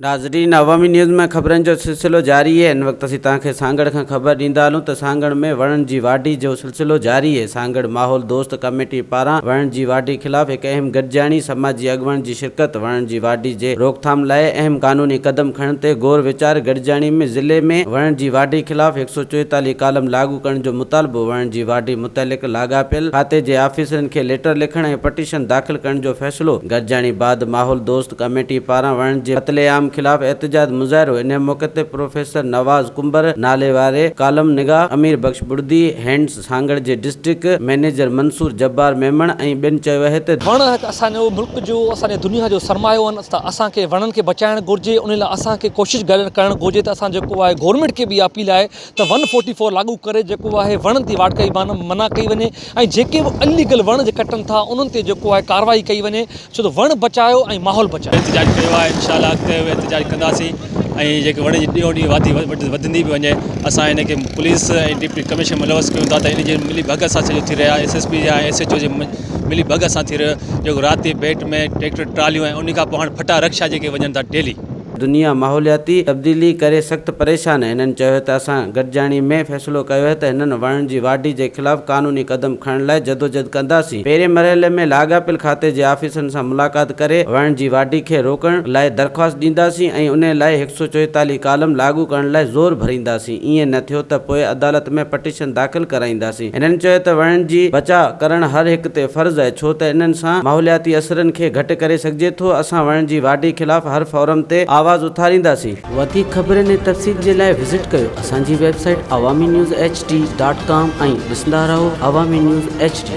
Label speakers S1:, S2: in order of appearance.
S1: ناظرين عوامي نيوز ۾ خبرن جو سلسلو جاري اهي هن وقت اسين توهان کي سانگهڙ کان خبر ڏيندا هلون ته سانگهڙ ۾ وڻن جي واڍي جو سلسلو جاري اهي سانگهڙ ماحول دوست ڪميٽي پاران وڻن جي واڍي خلاف هڪ اهم گڏجاڻي سماجي اڳواڻن جي شرڪت وڻن جي واڍي جي روڪٿام لاء اهم قانوني قدم کڻڻ تي غور ويچار گڏجاڻي ۾ ضلعي ۾ وڻن جي واڍي خلاف 144 ڪالم لاڳو ڪرڻ جو مطالبو وڻن جي واڍي متعلق لاڳاپيل کاتي جي آفيسرن کي ليٽر لکڻ ۽ پٽيشن داخل ڪرڻ جو فيصلو گڏجاڻي بعد ماحول دوست ڪميٽي پاران وڻن جي قتل عام خلاف احتجاج مظاهرو انهي موقعي تي پروفيسر نواز ڪنڀر نالي واري ڪالم نگار امير بخش بڙدي، هينڊس سانگهڙ جي ڊسٽرڪٽ مئنيجر منصور جبار ميمڻ ۽ ٻين چيو اهي ته.
S2: وڻ هڪ اسان جو ملڪ جو اسان جي دنيا جو سرمايو آهن ته اسان کي وڻن کي بچائڻ گهرجي ان لاء اسان کي ڪوشش ڪرڻ گهرجي ته اسان جيڪو آهي گورنمينٽ کي به اپيل آهي ته ون فورٽي فور لاڳو ڪري جيڪو آهي وڻن تي واڍڪائي منع ڪئي وڃي ۽ جيڪي به اليگل وڻ جي ڪٽن ٿا انهن تي جيڪو آهي ڪارروائي ڪئي وڃي ڇو ته وڻ بچايو ۽ ماحول بچايو.
S3: احتجاج ڪيو آهي انشاء الله اڳتي به احتجاج ڪنداسين ۽ جيڪي وڻ جي ڏينهون ڏينهن واڌي وڌندي به وڃي اسان هن کي پوليس ۽ ڊپٽي ڪمشنر ملوث ڪيون ٿا ته ان جي ملي ڀڳت سان سڄو ٿي رهيو آهي ايس ايس پي يا ايس ايڇ او جي ملي ڀڳت سان ٿي رهيو جيڪو رات جي بيٽ ۾ ٽريڪٽر ٽراليون ۽ ان کان پوء هاڻ ڦٽا رڪشا جيڪي وڃن ٿا ڊيلي.
S1: دنيا ماحولياتي تبديلي ڪري سخت پريشان آهي. هنن چيو ته اسان گڏجاڻي ۾ فيصلو ڪيو آهي ته هنن وڻن جي واڍي جي خلاف قانوني قدم کڻڻ لاء جدوجھد ڪنداسين. پهرين مرحلي ۾ لاڳاپيل کاتي جي آفيسرن سان ملاقات ڪري وڻن جي واڍي کي روڪڻ لاء درخواست ڏينداسين ۽ انهي لاء 144 ڪالم لاڳو ڪرڻ لاء زور ڀرينداسين ائين نه ٿيو ته پوء عدالت ۾ پٽيشن داخل ڪرائينداسين. هنن چيو ته وڻن جي بچاء ڪرڻ هر هڪ تي فرض آهي ڇو ته انهن سان ماحولياتي اثرن کي گهٽ ڪري سگهجي ٿو، اسان وڻن جي واڍي خلاف هر فورم تي آواز اٿارينداسين. وڌيڪ خبرن ۽ تفصيل جي لاء وزٽ ڪيو اسان جي website Awami news H D dot com ۽ ڏسندا رهو عوامي نيوز ايڇ ڊي.